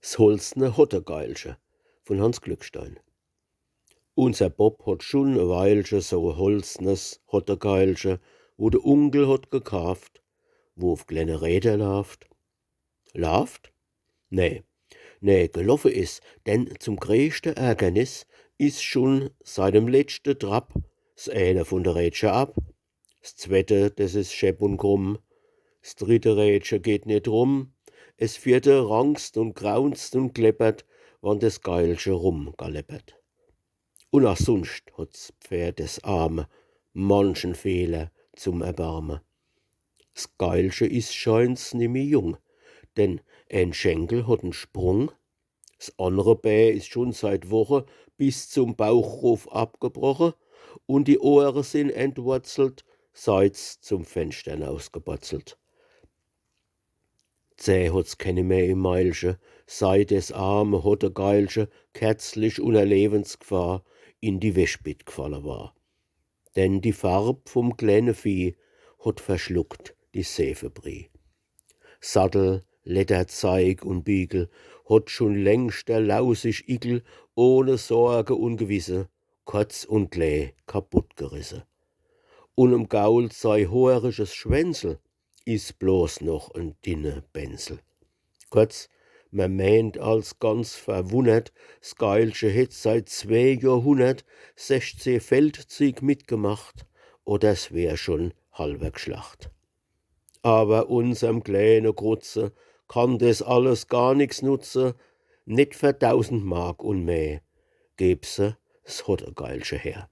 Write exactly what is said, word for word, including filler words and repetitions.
S holzne Hottegeilche vun Hanns Glückstein. Unser Bob hot schun e Weilche so e holznes Hottegeilche, wo de Unkel hot gekaaft, wo uf klenne Räder laaft. Laaft? Nee, nee, geloffe is, denn zum greeschte Ärgernis is schun seit dem letschte Trapp s eene vun de Rädche ab. S zwette, des is schepp un krumm. S dritte Rädche geht net rum. Es vierte rankst un graunzt un kleppert, wann des Geilche rumgaleppert. Un ach sunscht hot's Pferd, des arme, manchen Fehler zum Erbarme. S Geilche is scheins nimmi jung, denn en Schenkel hot en Sprung. S annre Bää is schun seit Woche bis zum Bauchruf abgebroche un die Ohre sin entwurzelt, seit's zum Fenschter nausgeborzelt. Zäh hot's kenne mehr im Meilche, seit des arme Hottegeilche kerzlich unner Lewensgfahr in die Wäschbitt gfalle war. Denn die Farb vum klenne Vieh hot verschluckt die Seefebrieh. Sattel, Ledder, Zeig un Biegel hot schun längscht der lausig Igel ohne Sorge un Gewisse korz un klää kaputt gerisse. Un em Gaul sei hooriges Schwänzel is bloß noch en dinne Bänzel. Korz, mer meent als ganz verwunnert, s Geilche hätt seit zwee Johrhunnert sechzeh Feldzieg mitgemacht, oder s wär schun halwer gschlacht. Awer unserm kläne Krutze kann des alles gar nix nutze, net fer dausend Mark un mehr gäb se s Hottegeilche her.